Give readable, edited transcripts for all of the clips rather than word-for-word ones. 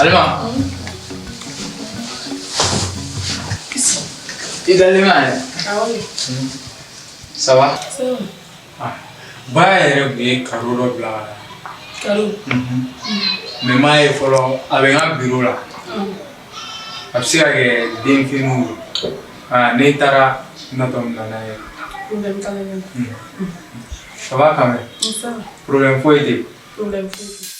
Alima. I dalen bɛ yan. Awɔ. Ça va? Ça va. Ah, ba yɛrɛ tun ye cadeau dɔ bila ka na. Cadeau. Mais n m'a ye fɔlɔ, a bɛ n ka bureau la. A bɛ se ka kɛ den finiw don. Ah, ne taara natɔ min na n'a ye. Problème t'a la. Ça va quand même? Ça va. Problème foyi tɛ yen. Problème foyi tɛ.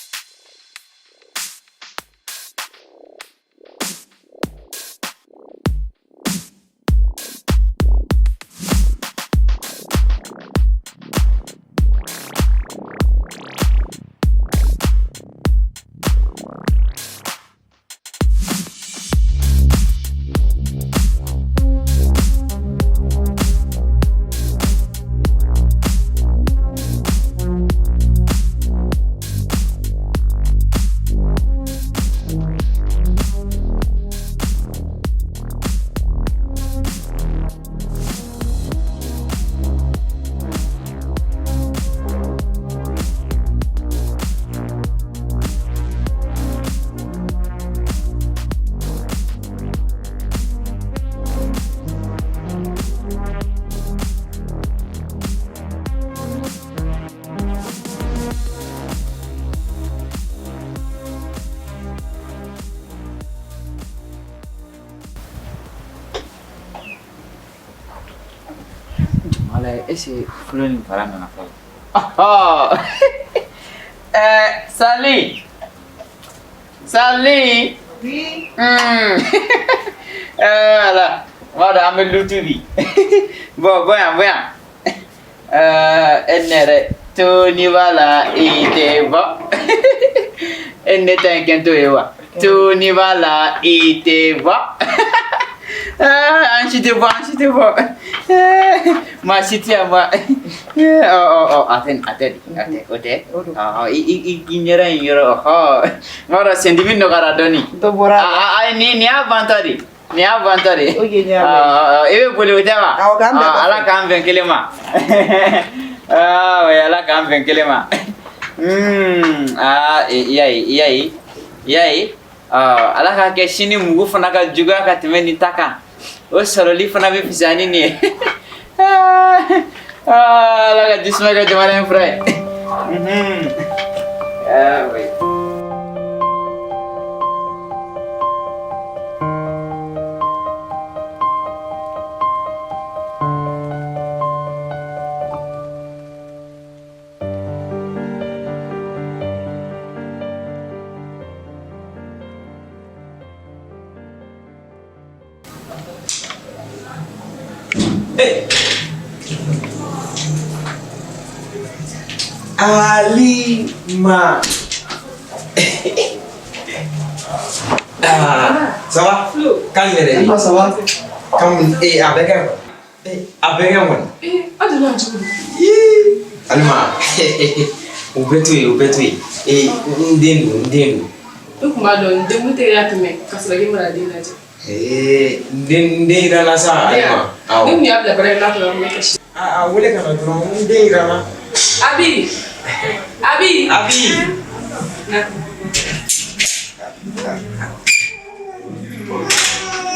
Wala est-ce que Flo ni Fara nana fɔlɔ? Sali! Sali! Oui. Voilà. N b'a dɔn an bɛ lutu bi. Bon, bɔ yan, bɔ yan. E ne yɛrɛ Tony b'a la i tɛ bɔ. E ne ta in kɛ t'o ye wa? Tony b'a la i tɛ bɔ. An si tɛ bɔ, an si tɛ bɔ. Maa si tɛ yan ba. Ɔ ɔ ɔ a tɛ a tɛ a tɛ o tɛ. Ɔ i i i ɲɛda in yɔrɔ ɔhɔ. N b'a dɔn sendimi nɔgɔyara dɔɔni. Dɔ bɔra. Aa ayi nin y'a bantɔ de. Nin y'a bantɔ de. Ok, n y'a mɛn. I bɛ boli o tɛ wa? Awɔ, k'an bɛn kɔfɛ. Ala k'an bɛn kelen ma. Aa oui, Ala k'an bɛn kelen ma. Aa i y'a ye i y'a ye i y'a ye. Ala k'a kɛ sini mugu fana ka juguya ka tɛmɛ nin ta kan. O sɔrɔli fana bɛ fisaya ni nin ye. Ala ka jisuma kɛ jamana in fura ye. Ah oui. Hey. Alima. Ah, ça va? Kan yɛrɛ Ah, ça va? Kan eh a bɛ kɛ eh a bɛ kɛ kɔni. Eh, aw donna yan cogo di? Alima. O bɛɛ to yen, o bɛɛ to yen. Eh, n den don, n den don. Ne tun b'a dɔn n den tɛ ka tɛmɛ ka sɔrɔ k'i mana den lajɛ. Eh, n den yira n na sa Alima. Ne tun y'a bila baarakɛla kunna a tun bɛ kasi. A wele ka na dɔrɔn, n den yira n na. Abi! Abi! Abi! Na.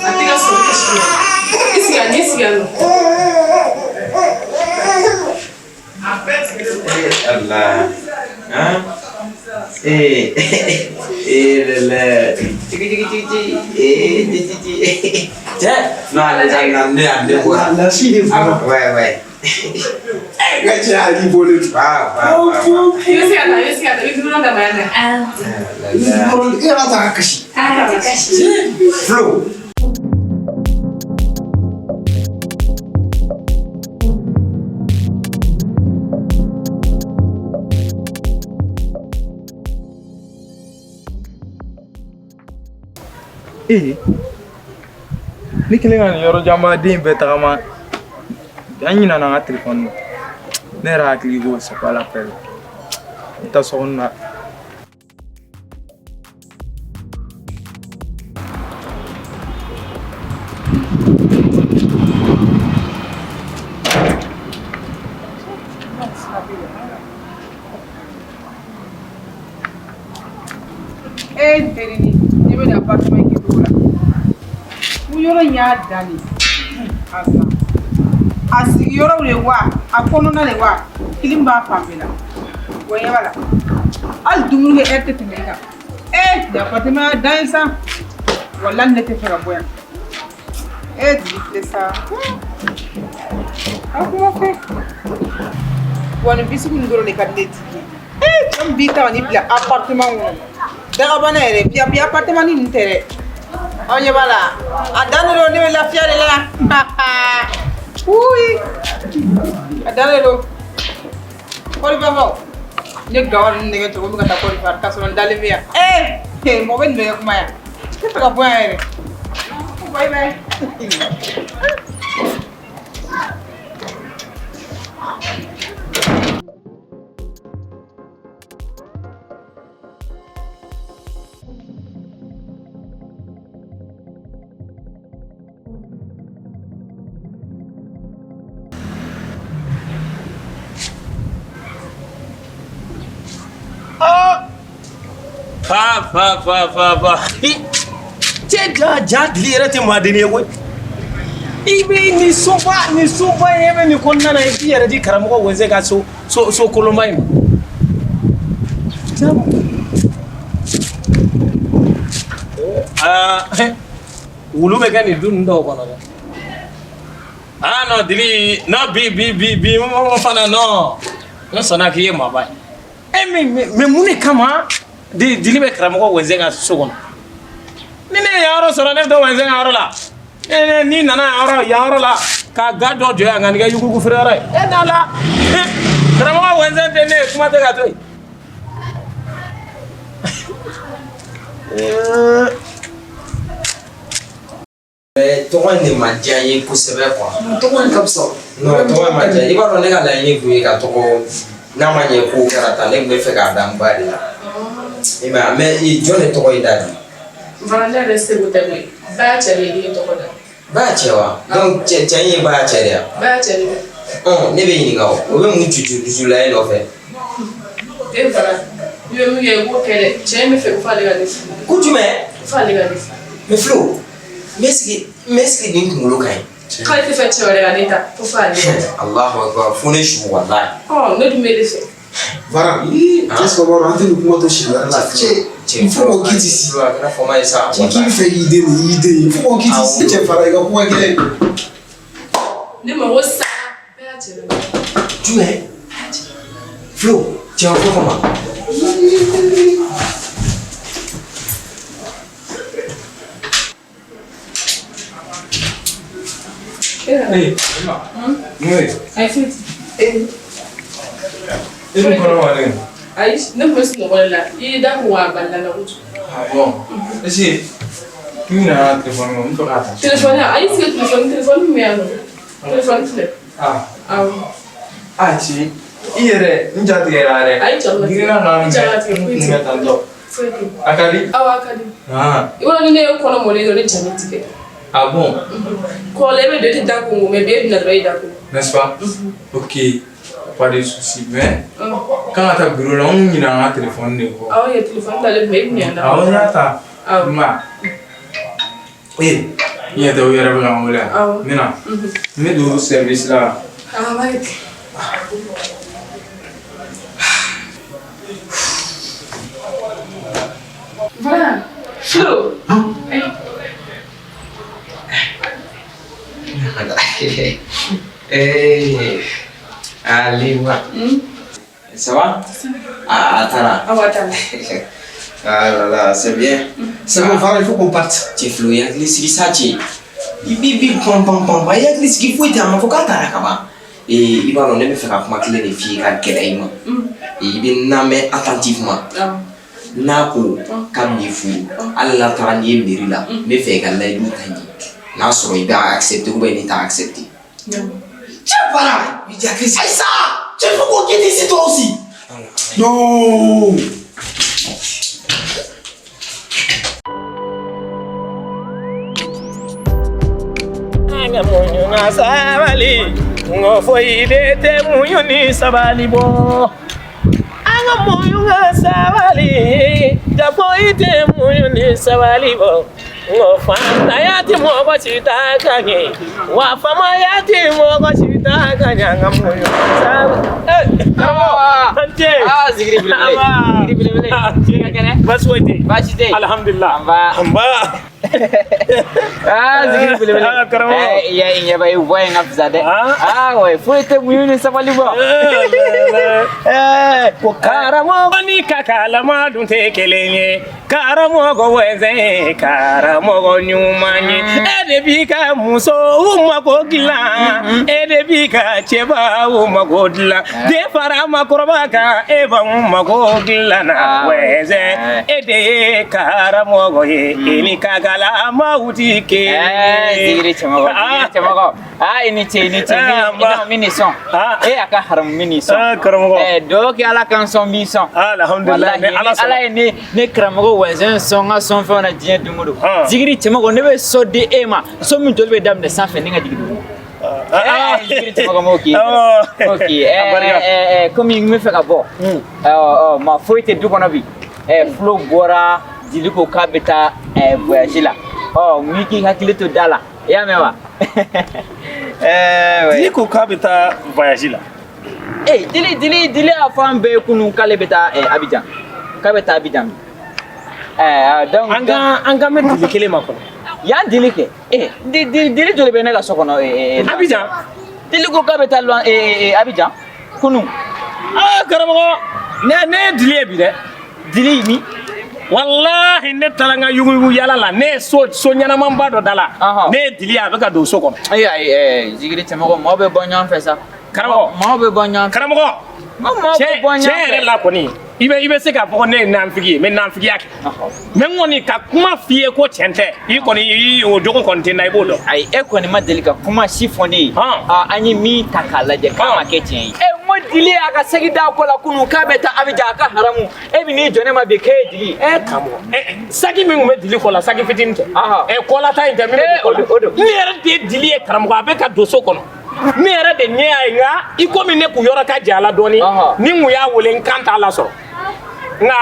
A tɛ ka sɔrɔ kasi la. I sigi yan, n'i sigi yan nɔ. Allah. Hein? Eh, eh là là. Tiki tiki tiki tiki. Eh, tiki tiki. Tiens. Non, allez, allez, allez, allez, La fille est vraiment. Ouais, ouais. N ka cɛ Ali bolo. Waaw, waaw, waaw. I bɛ se ka taa, i bɛ se ka taa, i bɛ biberon d'a ma yan nɔ. Ah là là. E yɛrɛ ta ka kasi. Flo. Ee, ne kɛlen ka nin yɔrɔ janba den bɛɛ tagama, an ɲinɛna n ka telefɔni na. Ne yɛrɛ hakili ko c'est pas la peine. N taa so kɔnɔ na. Eh, n terinin. bɛ nin appartement in kɛcogo la. Ko yɔrɔ in y'a dan de ye. Asa. A sigiyɔrɔ de wa, a kɔnɔna de wa, clim b'a fan bɛɛ la. Wa ɲɛ b'a la. Hali dumuni kɛ heure tɛ tɛmɛ e kan. Ee nin appartement y'a dan ye sa. Walahi ne tɛ fɛ ka bɔ yan. E Dili filɛ sa. A kuma fɛ. Wa nin bisugu nin dɔrɔn de ka di ne tigi ye. Ee cɛ min b'i ta ka n'i bila appartement kɔnɔ. Dagabana yɛrɛ piya appartement ni ninnu tɛ dɛ. Aw ɲɛ b'a la. A dan de don, ne bɛ lafiya de la. Wuyi. A dan de don. Côte d'Ivoire. Ne gawa ninnu nɛgɛ cogo min ka taa Côte d'Ivoire k'a sɔrɔ n dalen bɛ yan. Ee mɔgɔ bɛ nin bɛɛ kɛ kuma yan. Ne tɛ fɛ ka bɔ yan yɛrɛ. Bye bye. Fa fa fa fa fa. Cɛ ja ja Dili yɛrɛ tɛ maadenni ye koyi. I bɛ nin soba in e bɛ nin kɔnɔna na i b'i yɛrɛ di karamɔgɔ Wɛnzɛn ka so so so kolonba in ma. Aa wulu bɛ kɛ nin du ninnu dɔw kɔnɔ dɛ. Ah non Dili non bi bi bi bi n fana non n sɔnna k'i ye maaba ye. E mais mun de kama Dili bɛ karamɔgɔ Wɛnzɛn ka so kɔnɔ? Ni ne ye yan yɔrɔ sɔrɔ ne bɛ taa Wɛnzɛn ka yɔrɔ la. N'i nana yan yɔrɔ la ka ga dɔ jɔ yan ka nin kɛ yugugu feere yɔrɔ ye. E n'a la karamɔgɔ Wɛnzɛn tɛ ne ye kuma tɛ ka to yen. Tɔgɔ in de ma diya n ye kosɛbɛ quoi. Tɔgɔ in ka fisa. Non, tɔgɔ in ma diya. I b'a dɔn ne ka laɲini tun ye ka tɔgɔ n'a ma ɲɛ ko kɛra tan ne tun bɛ fɛ k'a da n ba de la. I m'a ye mais jɔn de tɔgɔ ye da di? Fana ne yɛrɛ seko tɛ koyi. Ba y'a cɛ de ye den tɔgɔ da. Ba y'a cɛ wa? Donc cɛ in ye ba y'a cɛ de ya? Ba y'a cɛ de don. Ɔn ne bɛ ɲininka o. O bɛ mun cucu dusu la e nɔfɛ? E fana i bɛ min kɛ i b'o kɛ dɛ. Cɛ in bɛ fɛ ko f'ale ka ne furu. Ko jumɛn? Ko f'ale ka ne furu. Mais Flo, mais est-ce que nin kunkolo ka ɲi? K'ale tɛ fɛ cɛ wɛrɛ ka ne ta ko f'ale ka ne ta. Allahu akbar fo ne su walahi. Ɔ ne dun bɛ ne fɛ. Bara, est-ce que b'a dɔn an tɛ nin kuma to siɲɛ wɛrɛ la. Cɛ, il faut qu'on quitte ici. A kɛra fama ye sa. Cɛ k'i bɛ fɛ k'i den de y'i den ye. Il faut qu'on quitte ici. Cɛ fara i ka kuma gɛlɛn. Ne mago sara bɛɛ y'a cɛ de ma. Jumɛn? Flo, cɛ ma fɔ kama. Ee, mun ye? Ayi foyi. E dun kɔnɔ ma ne? Ayi ne tun bɛ sunɔgɔ de la. I y'i da ko wa a balila na kojugu. Ah bon? Est-ce que n nana téléphone kɔ n bɛ fɛ k'a ta. Téléphone ayi sigi téléphone min bɛ yan nɔ. Téléphone filɛ. Ah. Awɔ. Ah ci i yɛrɛ n ja tigɛra yɛrɛ. Ayi ja ma tigɛ. Girinna k'an I ja ma tigɛ minɛ foyi n tɛ. kun bɛ tan tɔ. Foyi tɛ. A ka di? Awɔ a ka di. Ah. I b'a dɔn ni ne ye kɔnɔ mɔlen dɔrɔn ne ja bɛ tigɛ. Ah bon? Kɔrɔlen e bɛ don e tɛ da ko mais bi e donna dɔrɔn e da ko. N'est-ce pas? Ok. Pas de souci mais kan ka taa bureau la n ɲinɛ an ka téléphone de kɔ. Awɔ ye téléphone t'ale kun e kun y'an da. Awɔ n y'a ta. Awɔ. I ma ye. Ee n yɛrɛ tɛ o yɛrɛ bɛ ka n wele yan. Awɔ. N bɛ na. N bɛ don service la. Ah bye. Voilà. Flo. Ayi. Eh, Alima. Ça va? Ah, Tara. Awɔ a taara. Ah là là, c'est bien. C'est bon, Fara, il faut qu'on parte. Cɛ Flo, i hakili sigi sa cɛ. I b'i pan pan pan pan i hakili sigi foyi tɛ a ma fɔ k'a taara ka ban. Ee i b'a dɔn ne bɛ fɛ ka kuma kelen de f'i ye ka gɛlɛya i ma. I bɛ n lamɛn attentivement. Awɔ. N'a ko k'a b'i furu hali n'a taara n'i ye mairie la n bɛ fɛ i ka layidu ta n ye n'a sɔrɔ i b'a accepter ou bien n'i t'a accepter. Cɛ Fara, i hakili sigi. Ayi sa, cɛ il faut qu'on quitte ici toi aussi. Non. An ka muɲu ka sabali n ko foyi de tɛ muɲu ni sabali bɔ. An An ka muɲu ka sabali, ja foyi tɛ muɲu ni sabali bɔ. N ko faantanya tɛ mɔgɔ si ta ka ɲɛ, wa faamaya tɛ mɔgɔ si ta ka ɲɛ. An ka muɲu ka sabali. Karamɔgɔ, an ce. Ah, zikiri belebele. Anba. Zikiri belebele. An ce. Ka kɛnɛ? Baasi foyi tɛ yen. Baasi tɛ yen. Alhamdulillah. Anba. Anba. Ah, zikiri belebele. Ah, karamɔgɔ. Eh, i ɲɛ b'a i voix in ka fisa dɛ. Ah. Ah, ouais, foyi tɛ muɲu ni sabali bɔ. Eh, Ko karamɔgɔ ni ka kalama dun tɛ kelen ye, karamɔgɔ wɛsɛn, karamɔgɔ ɲuman ye, e de b'i ka musow mako dilan, e de b'i ka cɛbaw mako dilan, den fara makɔrɔba kan, e b'anw mako dilan na wɛsɛn, e de ye karamɔgɔ ye, e ni ka kalamaw ti kelen Eh, ye. zikiri cɛmɔgɔ, zikiri cɛmɔgɔ. Ah, i ni ce, i ni ce. Ah, Min min ni sɔn. Ah. E a ka haramu min ni sɔn. Ah, karamɔgɔ. Eh, dugawu kɛ Ala kan sɔn b'i sɔn. Alhamdulillah, Walahi, ni Ala sɔnna. Ala ye ne karamɔgɔ wɛnsɛn sɔn n ka sɔn fɛnw na diɲɛ don o don. Ah. Zikiri cɛmɔgɔ, ne bɛ sɔ di e ma, so min joli bɛ daminɛ sanfɛ ni ka jigin dugu. Ah. Eh, zikiri cɛmɔgɔ m'o k'i ye. Awɔ. Ok, A barika. komi n bɛ fɛ ka bɔ. Ɔ, maa foyi tɛ du kɔnɔ bi. Fulo bɔra, Jeli ko k'a bɛ taa voyage la. Ɔ, n k'i hakili to da la. I y'a mɛn wa? Ouais. Dili ko k'a bɛ taa voyage la. Eh, Dili y'a fɔ an bɛɛ ye kunun k'ale bɛ taa Abidjan. K'a bɛ taa Abidjan. Donc An ka mɛn dili kelen ma kɔnɔ. Yan Dili kɛ. Eh, Dili joli bɛ ne ka so kɔnɔ? Abidjan. Dili ko k'a bɛ taa Abidjan kunun. Ah, karamɔgɔ, ne ye dili ye bi dɛ. Dili min? Walahi, ne taara n ka yuguyugu yala la, ne ye so ɲɛnamanba dɔ da la. Ɔhɔn. Ne ye dili ye, a bɛ ka don so kɔnɔ. Ayi ayi, zikiri cɛmɔgɔ, maaw bɛ bɔ ɲɔgɔn fɛ sa. Karamɔgɔ. Maaw bɛ bɔ ɲɔgɔn fɛ. Karamɔgɔ. Maaw bɛ bɔ ɲɔgɔn Tiɲɛ fɛ. yɛrɛ la kɔni, i bɛ se k'a fɔ ko ne ye nafigi ye, n bɛ nafigiya kɛ. Mais n kɔni ka kuma f'i ye ko tiɲɛ tɛ, i kɔni i o jogo kɔni tɛ n na, i b'o dɔn. Ayi, e kɔni ma deli ka kuma si fɔ ne ye. An ye min ta k'a lajɛ k'a ma kɛ tiɲɛ ye. E n ko Dili y'a ka segi da kɔ la kunun k'a bɛ taa Abidjan, a ka haramu. E bɛ n'i jɔ ne ma bi k'e ye Dili ye. Karamɔgɔ, saki min tun bɛ Dili kɔ la, saki fitinin tɛ. Kɔlata in tɛ min bɛ don kɔ la. O don. Ne yɛrɛ de ye Dili ye, karamɔgɔ, a bɛ ka don so kɔnɔ. Ne yɛrɛ de ɲɛ y'a ye, nka i komi ne kun yɔrɔ ka jan a la dɔɔni, ni n kun y'a wele, n kan t'a lasɔrɔ. Nka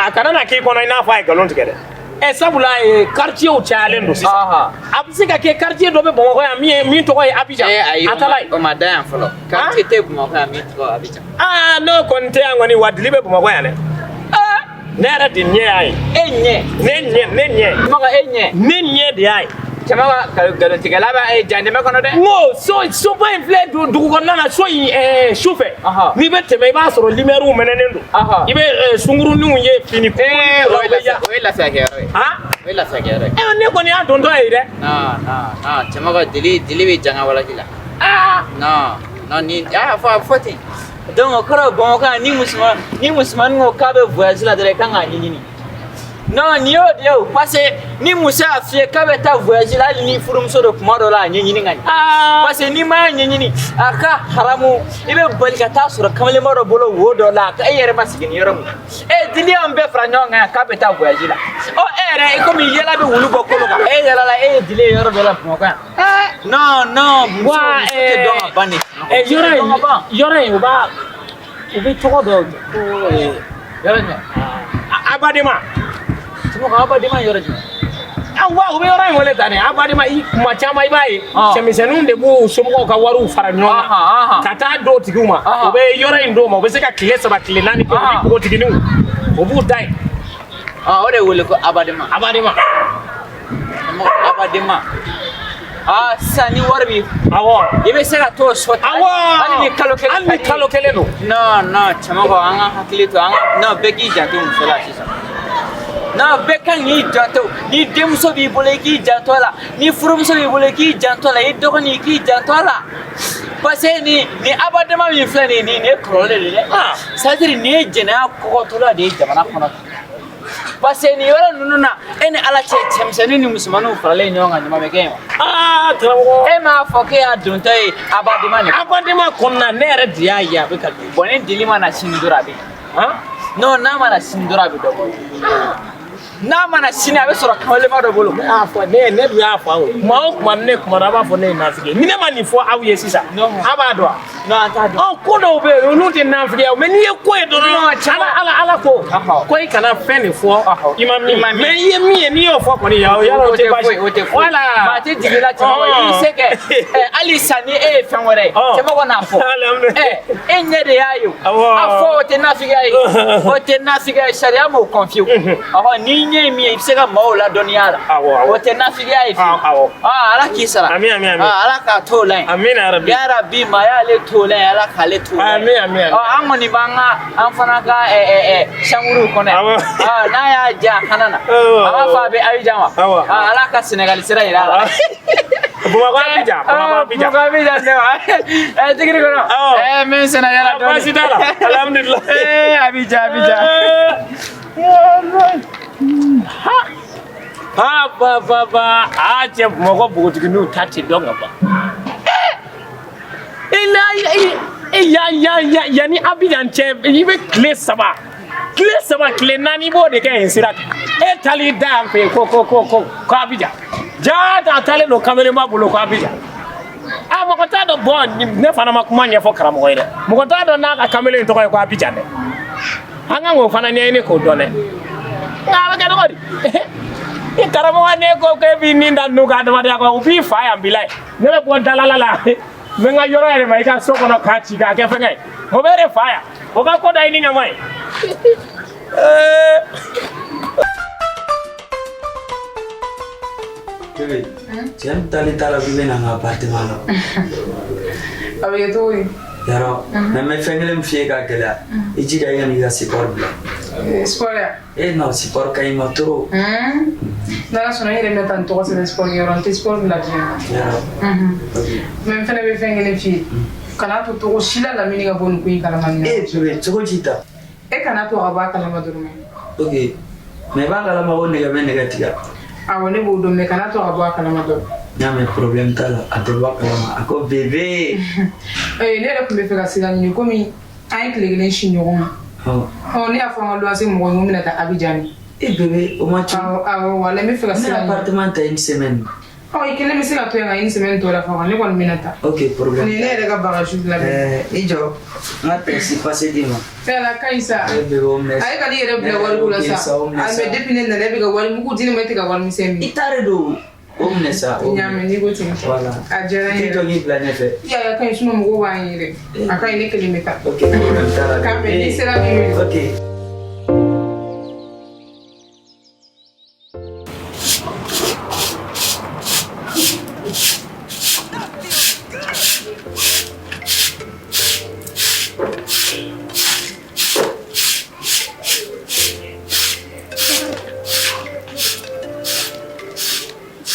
a kana na k'i kɔnɔ i n'a fɔ a ye nkalon tigɛ dɛ. Sabula quartier cayalen don sisan. A bɛ se ka kɛ quartier dɔ bɛ Bamakɔ yan min ye min tɔgɔ ye Abidjan. Ayi, A taara yen. o ma da yan fɔlɔ. Quartier tɛ Bamakɔ yan min tɔgɔ ye Abidjan. Aa, n'o kɔni tɛ yan kɔni, wa Dili bɛ Bamakɔ yan dɛ. Ne yɛrɛ de ɲɛ y'a ye. E ɲɛ. Ne ɲɛ, ne ɲɛ. Cɛmɔgɔ, e ɲɛ. Ne ɲɛ de y'a ye. Cɛmɔgɔ, nkalontigɛla bɛ jandɛmɛ kɔnɔ dɛ. N ko soba in filɛ dugu kɔnɔna na, so in su fɛ. N'i bɛ tɛmɛ, i b'a sɔrɔ lumière mɛnɛnen don. I bɛ sunkuruninw ye fini. O ye lafiya kɛyɔrɔ ye. O ye lafiya kɛyɔrɔ ye. Ne kɔni y'a dontɔ ye dɛ. Non non non, cɛmɔgɔ, Dili bɛ janga walaji la. Non non, ni a fɔ ten. Donc o kɔrɔ Bamakɔ yan, ni musomanin ko k'a bɛ voyage la dɔrɔn, i kan k'a ɲɛɲini. Non, nin y'o de ye o, parce que ni muso y'a f'i ye k'a bɛ taa voyage la, hali ni furumuso don, kuma dɔ la a ɲɛɲini ka ɲɛ. Parce que n'i m'a ɲɛɲini, a ka haramu, i bɛ bali ka taa sɔrɔ kamalenba dɔ bolo wo dɔ la, e yɛrɛ ma sigi ni yɔrɔ min. Dili y'an bɛɛ fara ɲɔgɔn kan yan k'a bɛ taa voyage la. Ɔ, e yɛrɛ, i komi yɛlɛ bɛ wulu bɔ kolo kan, e yɛlɛ la, e ye Dili ye yɔrɔ dɔ la Bamakɔ yan. Non non, muso tɛ dɔn ka ban de. Yɔrɔ in, u bɛ tɔgɔ dɔ ko Yɔrɔ jumɛn? Abadema. Cɛmɔgɔ, Abadema yɔrɔ jumɛn? Wa u bɛ yɔrɔ in wele tan dɛ, Abadema. I kuma caman i b'a ye cɛmisɛnninw de b'u somɔgɔw ka wariw fara ɲɔgɔn kan ka taa d'o tigiw ma. U bɛ yɔrɔ in d'o ma, u bɛ se ka tile 3 tile 4 kɛ, u ni npogotigininw, u b'u da yen. O de wele ko Abadema. Abadema. Cɛmɔgɔ, Abadema. Ah, sisan ni wari b'i Awɔ. I bɛ se ka t'o so ta. Awɔ. Hali ni kalo kelen. Hali ni kalo kelen don. Non non, cɛmɔgɔ, an ka hakili to an ka, non, bɛɛ k'i janto muso la sisan. Non, bɛɛ kan k'i janto. Ni denmuso b'i bolo, i k'i janto a la. Ni furumuso b'i bolo, i k'i janto a la. I dɔgɔnin, i k'i janto a la. Parce que ni Abadema min filɛ nin ye, nin ye kɔlɔlɔ de ye dɛ. C'est à dire nin ye jɛnɛya kɔgɔtɔla de ye jamana kɔnɔ. Parce que nin yɔrɔ ninnu na, e ni Ala cɛ, cɛmisɛnnin ni musomaninw faralen ɲɔgɔn kan, ɲuman bɛ kɛ yen wa? Aa, karamɔgɔ. E m'a fɔ k'e y'a dontɔ ye Abadema de. Abadema kɔnɔna, ne yɛrɛ de y'a ye a bɛ ka don. Bon, ni Dili ma na sini dɔrɔn, a bɛ yen. Non, n'a ma na sini dɔrɔn, a bɛ dɔ bɔ. N'a ma na sini a bɛ sɔrɔ kamalenba dɔ bolo. Ne y'a fɔ ne dun y'a fɔ aw ye kuma o kuma ni ne kumana a b'a fɔ ne ye nafigi ye ni ne ma nin fɔ aw ye sisan a b'a dɔn wa. Non, an t'a dɔn. Ɔ ko dɔw bɛ yen olu tɛ nafigiya mais n'i ye ko ye dɔrɔn ala ala ko ko i kana fɛn de fɔ i ma min mais i ye min ye n'i y'o fɔ kɔni yala o tɛ baasi o tɛ foyi. Voilà. Maa tɛ jigin i la cɛmɔgɔ i b'i se kɛ hali sisan ni e ye fɛn wɛrɛ ye cɛmɔgɔ n'a fɔ e ɲɛ de y'a ye o a fɔ o tɛ nafigiya ye o tɛ nafigiya ye sariya m'o kɔn fiyewu ɔhɔ n'i ɲɛ ye min ye i bɛ se ka maaw ladɔnniya la o tɛ nafigiya ye fiyewu ala k'i sara ami ami ami ala k'a t'o la yen amina yarabi yarabi maa y'ale t'o la yen ala k'ale t'o la yen ami ami ami an kɔni b'an ka an fana ka sankuruw kɔnɔ yan n'a y'a diya a kana na a b'a fɔ a bɛ Abidjan wa ala ka Senegali sira yira a la Bamakɔ Abidjan Bamakɔ Abidjan Bamakɔ Abidjan ne wa tigiri kɔnɔ n bɛ n senna yala dɔɔni baasi t'a la alhamdulilah Abidjan Abidjan ha ba ba ba a cɛ Bamakɔ npogotigininw ta tɛ dɔn ka ban yanni Abidjan cɛ i bɛ tile saba tile naani i b'o de kɛ yen sira kan e taali da yan fɛ yen ko ko ko ko ko Abidjan jaa a taalen don kamelenba bolo ko Abidjan a mɔgɔ t'a dɔn bɔn ne fana ma kuma ɲɛfɔ karamɔgɔ ye dɛ mɔgɔ t'a dɔn n'a ka kamalen in tɔgɔ ye ko Abidjan dɛ an kan k'o fana ɲɛɲini k'o dɔn dɛ nka a bɛ kɛ cogo di ni karamɔgɔ ne ko k'e b'i nin da ninnu ka adamadenya kɔ u b'i fa yan bila ye ne bɛ bɔ dalala la n bɛ n ka yɔrɔ yɛlɛma i ka so kɔnɔ k'a ci k'a kɛ fɛngɛ ye o bɛ de fa yan o ka ko da i ni ɲama ye. Bébé, cɛ min taalen t'a la k'i bɛ na n ka appartement la. A bɛ kɛ cogo di? Yarɔ, mais n bɛ fɛn kelen min f'i ye k'a gɛlɛya, i jija i ka n'i ka sport bila. Sport ya? Eh non, sport ka ɲi ma trop. N'Ala sɔnna n yɛrɛ bɛna taa n tɔgɔ sɛbɛn sport kɛyɔrɔ n tɛ sport bila diɲɛ na. Yarɔ. Mais n fɛnɛ bɛ fɛn kelen f'i ye. Kana to cogo si la Lamini ka bɔ nin ko in kalama nin na. Eh bébé, cogo di tan? E kana to a ka bɔ a kalama dɔrɔn. Ok, mais i b'a kalama ko nɛgɛ bɛ nɛgɛ tigɛ. Awɔ ne b'o dɔn mais kana to a ka bɔ a kalama dɔrɔn. N y'a mɛn problème t'a la, a tɛ bɔ a kalama. A ko bébé. Ne yɛrɛ tun bɛ fɛ ka sira ɲini komi an ye tile kelen si ɲɔgɔn ma. Ɔ ne y'a fɔ an ka luwanse mɔgɔw ye n ko n bɛna taa Abidjan de. Eh bébé, o ma ci. Awɔ awɔ walayi n bɛ fɛ ka sira ɲini. Ne appartement ta une semaine. Ɔ i kelen bɛ se ka to yan ka une semaine tɔ dafa wa ne kɔni bɛna taa. Ok problème. Nin ye ne yɛrɛ ka bagage labɛn. I jɔ n ka taxi passe d'i ma. Fɛn la ka ɲi sa. Eh bébé o minɛ. A ye ka n'i yɛrɛ bila wariko la sa. O minɛ sa. A mais depuis ne nana e bɛ ka wari mugu di ne ma e tɛ ka wari misɛn minɛ. I ta de don. O minɛ sa. N y'a mɛn n'i ko ten. Voilà. A diyara n ye. I jɔ k'i bila ɲɛfɛ. I y'a ka ɲi sinon mɔgɔw b'an ye dɛ. A ka ɲi ne kelen bɛ taa. Ok problème t'a la. K'a bɛn n'i sera min wele. Ok.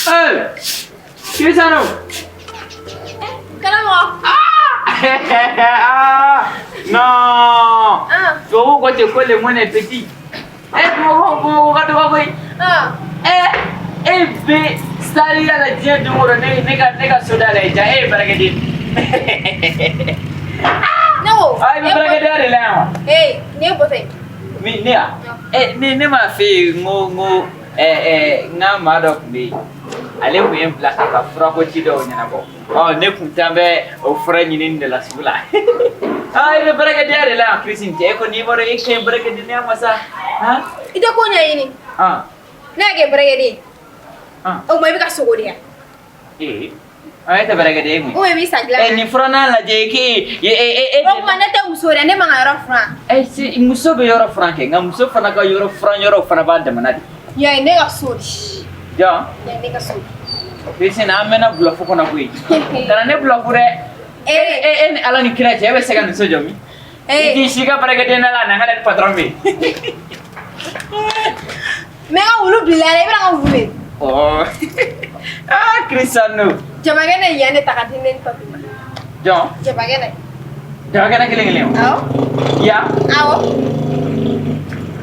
Hey, Cristiano. Karamɔgɔ. Ah, non. Tubabu ko ten ko le monde est petit. Eh, Bamakɔ ka dɔgɔ koyi. Eh, e bɛ sariya la diɲɛ don o don ne ka so da la yen ja e ye baarakɛden. Ne ko. Ah, i bɛ baarakɛdenya de la yan wa? Ee, nin ye bɔtɔ ye. Min ne ya? Eh, ne m'a f'e ye n ko n ka maa dɔ tun bɛ yen. Ale tun ye n bila ka taa furako ci dɔw ɲɛnabɔ. Ɔ ne tun t'an bɛ o fura ɲinini de la sugu la. Ah, i bɛ baarakɛdenya de la yan Christine cɛ e kɔni i b'a dɔn e ka ɲi baarakɛdenya ma sa. Han? I tɛ ko ɲɛɲini. Ah. Ne y'a kɛ baarakɛden ye. Ah. O tuma i bɛ ka sogo de yan. Ee. Ah, e tɛ baarakɛden ye koyi. Ou bien i b'i sa dilan. Eh, nin furannan lajɛ k'e e. O tuma ne tɛ muso dɛ, ne man ka yɔrɔ furan. Eh, si muso bɛ yɔrɔ furan kɛ nka muso fana ka yɔrɔ furan yɔrɔ fana b'a damana de. Yan ye ne ka so de. Jɔn? Yan ye ne ka so de. Christine an mɛnna bluff kɔnɔ koyi. Kana ne bluff dɛ. E ni Ala ni kira cɛ e bɛ se ka nin so jɔ min? I t'i si ka baarakɛden da la a n'an ka ni patron bɛ yen. Mais n ka wulu bilila dɛ, i bɛna n ka wulu minɛ. Ɔ ah Cristiano. Jabakɛnɛ yan de ta ka di ne ni papi ma. Jɔn? Jabakɛnɛ. Jabakɛnɛ kelen kelen o? Awɔ. Ya? Awɔ.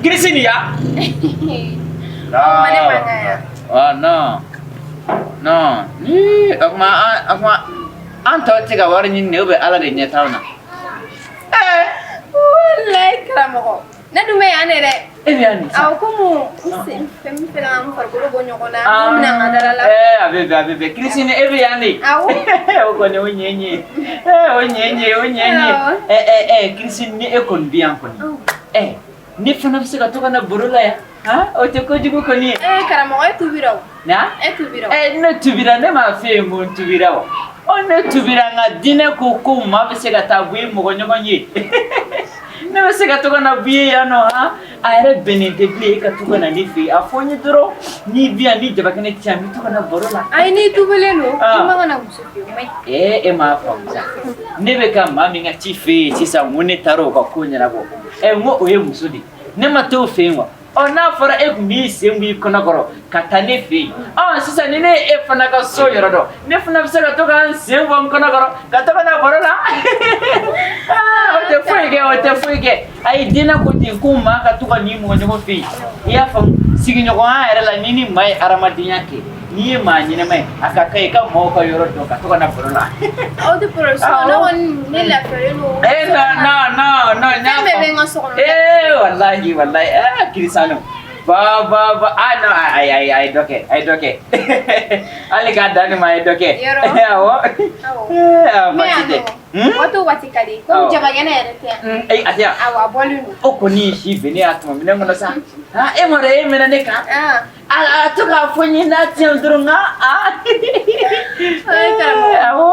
Christine ya? O tuma ne man kan yan. Ah non. Non. Ni o tuma an tɔ tɛ ka wari ɲini de ou bien Ala de ɲɛ t'anw na. Walayi karamɔgɔ. Ne dun bɛ yan de dɛ. E bɛ yan nin sa. Awɔ, komi n sen fɛn min fɛnɛ ka n farikolo bɔ ɲɔgɔn na, n bɛna n ka dara la. Ee, a bɛ bɛn, a bɛ bɛn. Christine, e bɛ yan de. Awɔ. O kɔni, o ɲɛ ɲɛ. Ee, o ɲɛ ɲɛ, o ɲɛ ɲɛ. Awɔ. Ɛ ɛ ɛ, Christine, ni e kɔni bɛ yan kɔni. Ɛ, ne fana bɛ se ka to ka na baro la yan. Han, o tɛ kojugu kɔni ye. Ee, karamɔgɔ, e tubira o. Na? E tubira o. Ɛ, ne tubira, ne m'a f'e ye n ko n tubira wa? Ɔ, ne tubira, nka diinɛ ko ko maa bɛ se ka taa bɔ i mɔgɔ ɲɔgɔn ye. Ne bɛ se ka to ka na bɔ i ye yan nɔ, han? A yɛrɛ bɛnnen tɛ bilen e ka to ka na ne fɛ yen. A fɔ n ye dɔrɔn, n'i bɛ yan, ni jabakɛnɛ tɛ yan, n bɛ to ka na baro la. Ayi, n'i tubilen don, Ah. i man ka na muso fɛ yen, o man ɲi. Ee, e m'a faamu sa. Ne bɛ ka maa min ka ci f'e ye sisan, n ko ne taara o ka ko ɲɛnabɔ. Ɛ, n ko o ye muso de ye. Ne ma t'o fɛ yen wa? Ɔ, n'a fɔra e tun b'i sen bɔ i kɔnɔ kɔrɔ ka taa ne fɛ yen. Ɔ, sisan ni ne ye e fana ka so yɔrɔ dɔn, ne fana bɛ se ka to ka n sen bɔ n kɔnɔ kɔrɔ ka to ka na baro la. Aa, o tɛ foyi kɛ, o tɛ foyi kɛ. Ayi, diinɛ ko ten ko maa ka to ka n'i mɔgɔ ɲɔgɔn fɛ yen. I y'a faamu, sigiɲɔgɔnya yɛrɛ la, n'i ni maa ye hadamadenya kɛ, n'i ye maa ɲɛnama ye, a ka kan i ka maaw ka yɔrɔ dɔn ka to ka na baro la. Aw tɛ problème sɔrɔ, ne kɔni ne lafiyalen don. Eh, non, non, non, non, n y'a Fɛn bɛɛ bɛ n faamu. ka so kɔnɔ. Eh, wallahi, wallahi, eh, Kirisano. Ba, ba, ba, ah, non, ayi, ayi, ayi, dɔ kɛ, ayi, dɔ kɛ. Hali k'a dan nin ma, a ye dɔ kɛ. Yɔrɔ? Awɔ. Awɔ. Eh, ah, N bɛ baasi yan tɛ. nɔ. Hmm? Waati o waati ka di. Komi Awɔ. jabakɛnɛ yɛrɛ tɛ yan. Ayi, a tɛ yan. Awɔ, a bɔlen don. O kɔni ye si bɛnnen y'a tuma minɛn kɔnɔ sa. Ah, e ma dɔn e mɛnna ne kan. Ah. A to k'a fɔ n ye n'a tɛ yan dɔrɔn nka ah. Ayi, karamɔgɔ. Awɔ.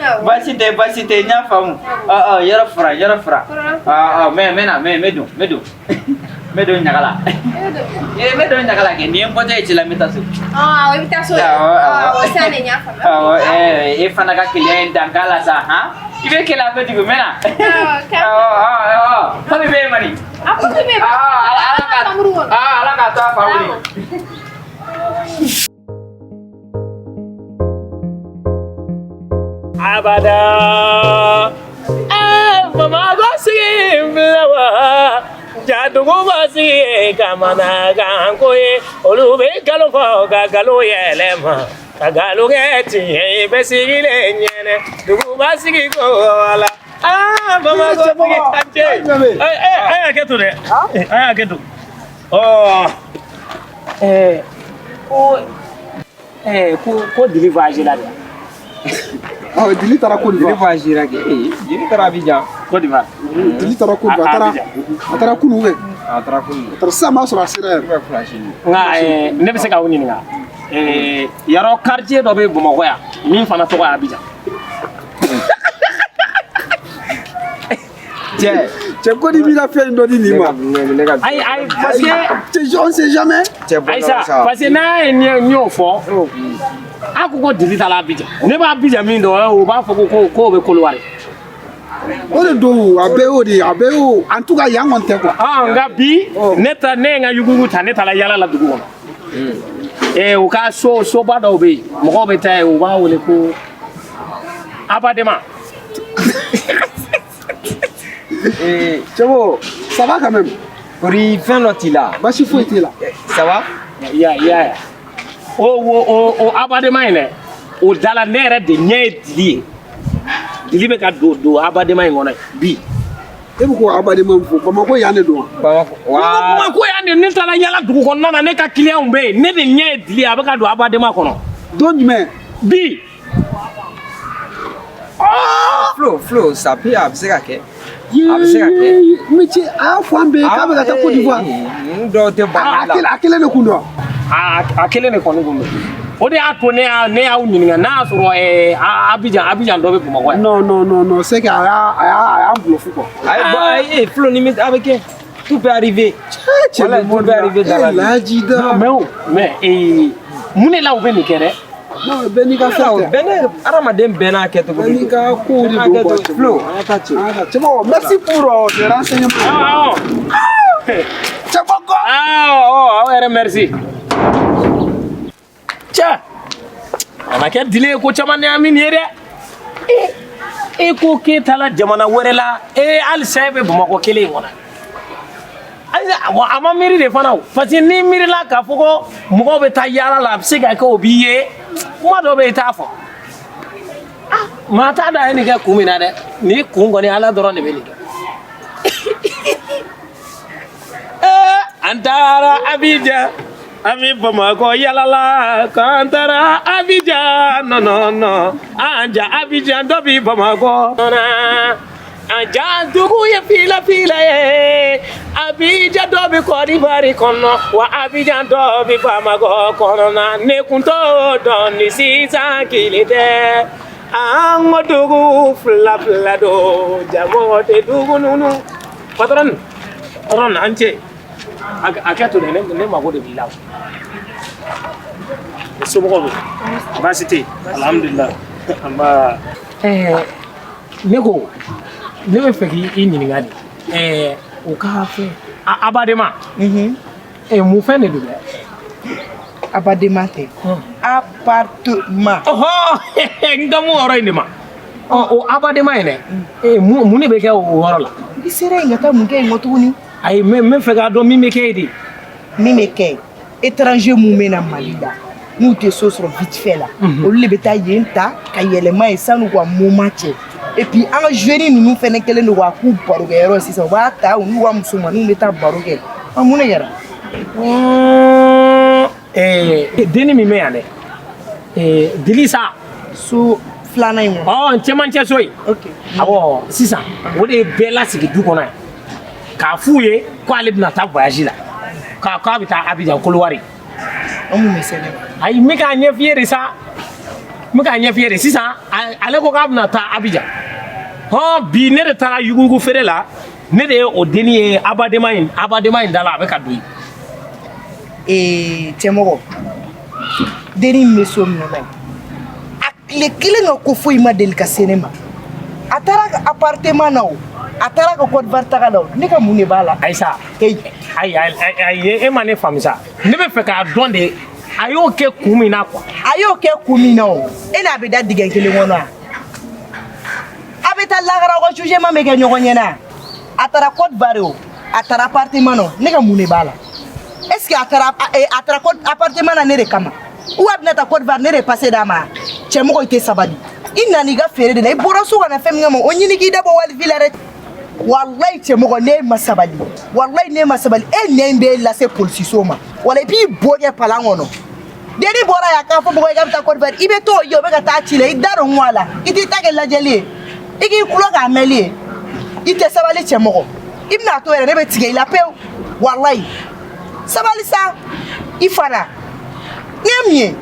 Awɔ. Baasi tɛ, baasi tɛ, n y'a faamu. Ɔ, ɔ, yɔrɔ fura, yɔrɔ fura. Fura. Ɔ, ɔ, mɛ, n bɛ na, mɛ, n bɛ don, n bɛ don. N bɛ don ɲaga la. E bɛ don. Ee, n bɛ don ɲaga la kɛ, nin ye n bɔtɔ ye ci la, n bɛ taa so. Ɔ, awɔ, i bɛ taa so. Awɔ, awɔ. Awɔ, sisan de n y'a faamu. Awɔ, ɛɛ, e fana ka keleya in dan k'a la sa, han? I bɛ keleya kojugu, n bɛ na. Awɔ, k'a- Awɔ, awɔ, awɔ. Papi bɛ yen mani. A ko bɛ yen. Awɔ, Ala ka Chambre kɔnɔ. Awɔ, Ala k'a to a fa wuli. Abada. Eh, Bamakɔ sigi filɛ wa. Jaduguba sigi kamanagan ko ye. Olu bɛ nkalon fɔ ka nkalon yɛlɛma. Ka nkalon kɛ tiɲɛ ye bɛɛ sigilen ɲɛnɛ. Duguba sigi ko ala. Aa, Bamakɔ sigi a ce. Ɛ, ɛ, a y'a kɛ to dɛ. A y'a kɛ to. Ɔ. Ɛɛ, ko, ɛɛ, ko Dili voyage la de. Ɔ, Dili taara Côte Dili d'Ivoire. voyage la kɛ. Ee, Dili taara Abidjan. Côte d'Ivoire. Dili taara Côte d'Ivoire. A taara Abidjan. a taara kunun kɛ. A taara kunun. A taara sisan b'a sɔrɔ a sera yɛrɛ. I bɛ flash ye. Nka ne bɛ se k'aw ɲininka yarɔ quartier dɔ bɛ Bamakɔ yan min fana tɔgɔ ye Abidjan. Cɛ. Cɛ ko ni b'i ka fɛn in dɔ di nin ma. Ne ka Ayi ayi parce que Cɛ, on sait jamais. Cɛ bɔ ayi sa parce que n'a ye n y'o fɔ a ko ko Dili taara Abidjan ne b'a Abidjan min dɔn o b'a fɔ ko k'o bɛ Kolowari. O de don, a bɛɛ y'o de ye, a bɛɛ y'o. En tout cas, yan kɔni tɛ quoi. Ah nka bi ne ta ne ye n ka yugugu ta ne taara yala la dugu kɔnɔ. U ka so soba dɔw bɛ yen mɔgɔw bɛ taa yen u b'a wele ko Abadema. Ee, Cɛbo, ça va quand même. Kori fɛn dɔ t'i la. Baasi foyi t'e la. Ça va? I y'a ye o Abadema in dɛ o da la ne yɛrɛ de ɲɛ ye Dili ye Dili bɛ ka don Abadema in kɔnɔ bi. E bɛ k'o Abadema min fɔ, Bamakɔ yan de don wa? Bamakɔ. Waa. Bamakɔ yan de ne taara yala dugu kɔnɔna na ne ka client bɛ yen ne de ɲɛ ye Dili ye a bɛ ka don Abadema kɔnɔ Don jumɛn? bi. Flo, Flo, ça peut, a bɛ se ka kɛ. A bɛ se ka kɛ. Mais cɛ, a y'a fɔ an bɛɛ ye k'a bɛ ka taa Côte d'Ivoire. Ninnu dɔw tɛ ban A ne la. a kelen de kun don wa? A kelen de kɔni kun don o de y'a to ne y'aw ɲininka n'a y'a sɔrɔ Abidjan dɔ bɛ Bamakɔ yan. Non, non, non, non, c'est que a y'a bluffé quoi. Ayi, bon, ayi, Flo, ni a bɛ kɛ. Tout peut arriver. Cɛ Voilà, tout peut arriver dans la vie. Laji da. Mais o mais mun de la u bɛ nin kɛ dɛ. Non, bɛɛ n'i ka fɛn tɛ. Bɛɛ n'a hadamaden bɛɛ n'a kɛcogo Bɛɛ n'i ka kow de don quoi. Flo, an ka taa cɛ. An ka taa. Cɛbɔ, merci pour tes renseignements. Awɔ. Cɛbɔ kɔ. Awɔ, aw yɛrɛ merci. Cɛ, a ma kɛ Dili ye ko caman ni min ye dɛ. E ko k'e taara jamana wɛrɛ la, e halisa e bɛ Bamakɔ kelen in kɔnɔ. Ayi, a ma miiri de fana o parce que n'i miirila k'a fɔ ko mɔgɔw bɛ taa yaala la a bɛ se ka kɛ o b'i ye kuma dɔ bɛ yen i t'a fɔ. Ah, maa t'a dɔn a ye nin kɛ kun min na dɛ nin kun kɔni Ala dɔrɔn de bɛ nin kɛ. Ee, An taara Abidjan, an bɛ Bamakɔ yalala, k'an taara Abidjan, non non non, an ja Abidjan dɔ bi Bamakɔ. An ja dugu ye fila fila ye, Abidjan dɔ bi Côte d'Ivoire kɔnɔ, wa Abidjan dɔ bi Bamakɔ kɔnɔna. Ne kun t'o dɔn ni sisan kile tɛ. An ka dugu fila fila don, jamɔgɔ tɛ dugu ninnu. Patron, patron, an ce. A kɛ to dɛ, ne mago de b'i la. Somɔgɔw bɛ baasi tɛ yen, alhamdulilah, nba. Ne ko ne bɛ fɛ k'i ɲininka de, o ka fɛn abadema, mun fɛn de don dɛ? Abadema tɛ, appartement. Ɔhɔ, n ka mun yɔrɔ in de ma. Ɔ, o abadema in dɛ, mun de bɛ kɛ o yɔrɔ la? I sera yen ka taa mun kɛ yen kɔ tuguni? Ayi, n bɛ fɛ k'a dɔn min bɛ kɛ yen de. Min bɛ kɛ yen, étranger mun bɛ na Mali la, n'u tɛ so sɔrɔ vite fait la, olu de bɛ taa yen ta ka yɛlɛma yen san'u ka moment cɛ. Et puis an ka jeunes ninnu fɛnɛ kɛlen don k'a k'u barokɛyɔrɔ sisan, u b'a ta u n'u ka musomaninw bɛ taa baro kɛ. Ɔ, mun de kɛra? Denni min bɛ yan dɛ, Dilisa. So filanan in kɔnɔ. Ɔ, cɛmancɛ so in. Ok. Awɔ, sisan o de ye bɛɛ lasigi du kɔnɔ yan k'a f'u ye ko ale bɛna taa voyage la, k'a bɛ taa Abidjan Kolowari. O mun bɛ se ne ma? Ayi, n bɛ k'a ɲɛf'i ye de sa, n bɛ k'a ɲɛf'i ye de sisan. Ale ko k'a bɛna taa Abidjan. Hɔn, bi ne de taara yuguyugu feere la, ne de ye o denni ye abadema in, abadema in da la, a bɛ ka don yen. Cɛmɔgɔ, denni min bɛ so min kɔnɔ, a tile kelen ka ko foyi ma deli ka se ne ma. A taara ka appartement na o, a taara ka Côte d'Ivoire taga la o, ne ka mun de b'a la? Ayisa. Heyi. Ayi ayi, e ma ne faamu sa. Ne bɛ fɛ k'a dɔn de, a y'o kɛ kun min na quoi. A y'o kɛ kun min na o, e n'a bɛ da dingɛ kelen kɔnɔ wa? A bɛ taa lagara, aw ka jugement bɛ kɛ ɲɔgɔn ɲɛna. A taara Côte d'Ivoire o, a taara appartement na o, ne ka mun de b'a la? Est ce que a taara Côte appartement na ne de kama, ou a bɛna taa Côte d'Ivoire ne de passe d'a ma? Cɛmɔgɔ, i tɛ sabali. I nana i ka feere de la, i bɔra so ka na fɛn min kama, o ɲini k'i da bɔ wali la dɛ. Walayi cɛmɔgɔ, ne ma sabali, walayi ne ma sabali, e nɛn in b'e lase polisiso ma, wala i b'i bo kɛ palan kɔnɔ. Denni bɔra yan k'a fɔ mɔgɔ ye k'a bɛ taa Côte d'Ivoire, i bɛ t'o ye o bɛ ka taa ci la, i da don ŋun a la, i t'i ta kɛ lajɛli ye, i k'i kulo k'a mɛnli ye. I tɛ sabali cɛmɔgɔ, i bɛna to yɛrɛ ne bɛ tigɛ i la pewu. Walayi sabali sa, i fana nin ye mun ye?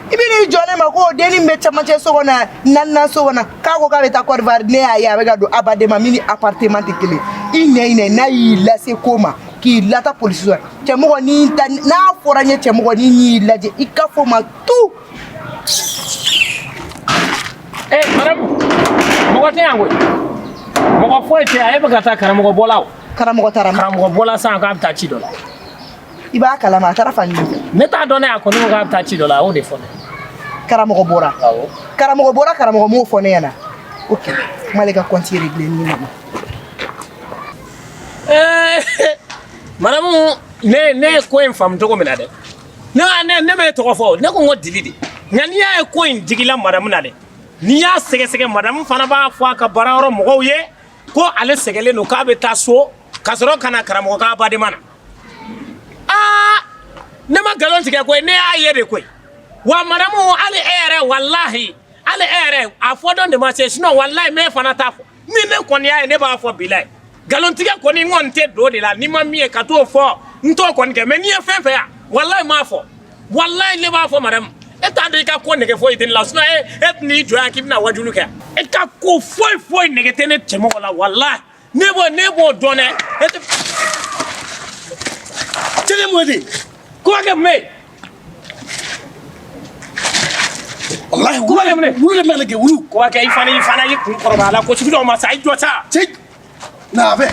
I bɛ n'i jɔ ne ma ko denni min bɛ cɛmancɛ so kɔnɔ, naaninan so kɔnɔ, k'a ko k'a bɛ taa Côte d'Ivoire, ne y'a ye a bɛ ka don abadema min ni appartement tɛ kelen. I nɛ, i nɛ n'a y'i lase ko ma k'i lata polisiso la, cɛmɔgɔ, ni ta n'a fɔra n ye, cɛmɔgɔ, ni y'i lajɛ i ka fɔ ma tu. Madame, mɔgɔ tɛ yan koyi, mɔgɔ foyi tɛ yan. E bɛ ka taa karamɔgɔ bɔla o. Karamɔgɔ taara min? Karamɔgɔ bɔla sisan k'a bɛ taa ci dɔ la. I b'a kalama a taara fan jumɛn fɛ? Ne t'a dɔn, ne a kɔni ko k'a bɛ taa ci dɔ la, a y'o de fɔ ne. Karamɔgɔ bɔra? Awɔ. Karamɔgɔ bɔra, karamɔgɔ m'o fɔ ne ɲɛna. Ok, n b'ale ka compte réglé ni nana. Madame, ne ye ko in faamu cogo min na dɛ, ne m'e tɔgɔ fɔ, ne ko n ko Dili de. Nka n'i y'a ye ko in digila madame na dɛ, n'i y'a sɛgɛsɛgɛ, madame fana b'a fɔ a ka baarayɔrɔ mɔgɔw ye ko ale sɛgɛlen don, k'a bɛ taa so ka sɔrɔ ka na karamɔgɔ k'a badenma na. Aa, ne ma nkalon tigɛ koyi, ne y'a ye de koyi. Wa madame, hali e yɛrɛ, walahi hali e yɛrɛ, a fɔ dɔn de ma se, sinon walahi m'e fana t'a fɔ. Ni ne kɔni y'a ye, ne b'a fɔ bilayi. Nkalontigɛ kɔni, n kɔni tɛ don o de la. N'i ma min ye ka t'o fɔ, n t'o kɔni kɛ. Mais n'i ye fɛn fɛn yan, walahi n b'a fɔ, walahi ne b'a fɔ. Madame, e t'a dɔn i ka ko nege foyi tɛ ne la, sinon e tɛn'i jɔ yan k'i bɛna wajulu kɛ. E ka ko foyi foyi nege tɛ ne cɛmɔgɔ la, walahi ne b'o dɔn dɛ. E tɛ Cɛ, mun de? Kuma kɛ mun bɛ yen? Walahi, Kuma kɛ mun de? wulu de bɛ ne gɛn, wulu. Kuma kɛ, i fana y'i kun kɔrɔbaya la ko sugu dɔw ma sa, i jɔ sa. Cɛ, na fɛ.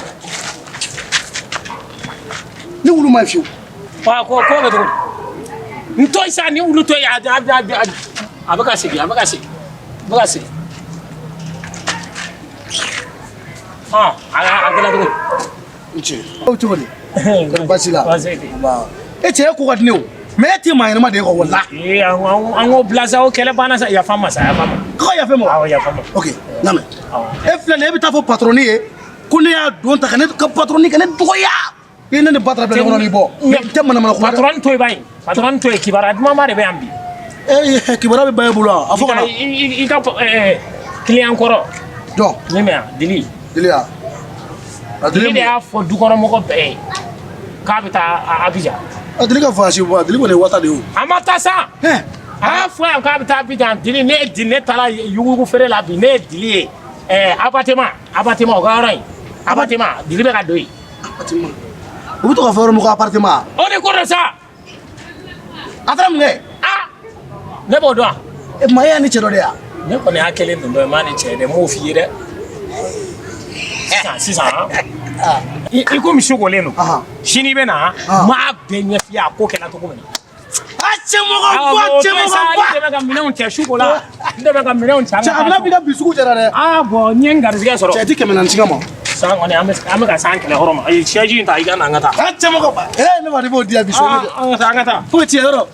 Ni wulu ma ɲi fiyewu. Wa ko bɛ cogo di? N to yen sa, ni wulu to yen, a bɛ ka segin, a bɛ ka segin, a bɛ ka segin. Ɔn, a kɛra cogo di? N cɛ. O cogo di? Kɔri baasi la? Baasi tɛ. Nba. E cɛ, e ko ka di ne o. Mais e tɛ maa ɲɛnama de ye quoi, walahi. Ee, an k'o bila sa, o kɛlɛ banna sa. Yafa n ma sa, yafa n ma. K'a ka yafa e ma? Awɔ, yafa n ma. Ok, n mɛn. Awɔ. E filɛ nin ye, e bɛ taa fɔ patron ye ko ne y'a don ta ka ne ka patron ka ne dɔgɔya. I ne ni ba taara bila ɲɔgɔn na n'i bɔ. I tɛ manamana kuma dɛ. Patron to yen ba in, patron to yen, kibaruya dumanba de bɛ yan bi. Eh, kibaruya bɛ ba e bolo wa? A fɔ ka na. I ka client kɔrɔ. Jɔn? Min bɛ yan, Dili. Dili ya. A Dili de y'a fɔ dukɔnɔmɔgɔ bɛɛ ye k'a bɛ taa Abidjan. A Dili ka voyage bɔ, Dili kɔni ye wata de ye o. A ma taa sa. A y'a fɔ yan k'a bɛ taa Abidjan. Dili, ne ye Dili, ne taara yuguyugu feere la bi, ne ye Dili ye. Abatema, abatema o ka yɔrɔ in. Abatema, Dili bɛ ka don yen. Abatema. U bɛ to ka fɔ yɔrɔ min ko appartement. O de ko don sa. A taara mun kɛ? Ah! Ne b'o dɔn wa? E maa e y'a ni cɛ dɔ de ye wa? Ne kɔni y'a kelen don dɔ ye, n m'a ni cɛ ye dɛ, n m'o f'i ye dɛ. Sisan sisan i komi su kolen don. Sini i bɛ na, n b'a bɛɛ ɲɛf'i ye a ko kɛra cogo min na. A cɛ mɔgɔ ba, cɛ mɔgɔ ba. N dɛmɛ ka minɛnw cɛ su ko la. N dɛmɛ ka minɛnw cɛ. Cɛ a bɛna bi ka bi sugu jɛra dɛ. Ah bon, n ye n garisɛgɛ sɔrɔ. Cɛ i ti 400 ci ka ma. San kɔni an bɛ ka san kɛlɛ kɔrɔ ma. Ayi siège in ta i ka na an ka taa. A cɛ mɔgɔ ba. Ee ne ma de b'o di yan bi su. An ka taa, an ka taa. Foyi tiɲɛ yɔrɔ.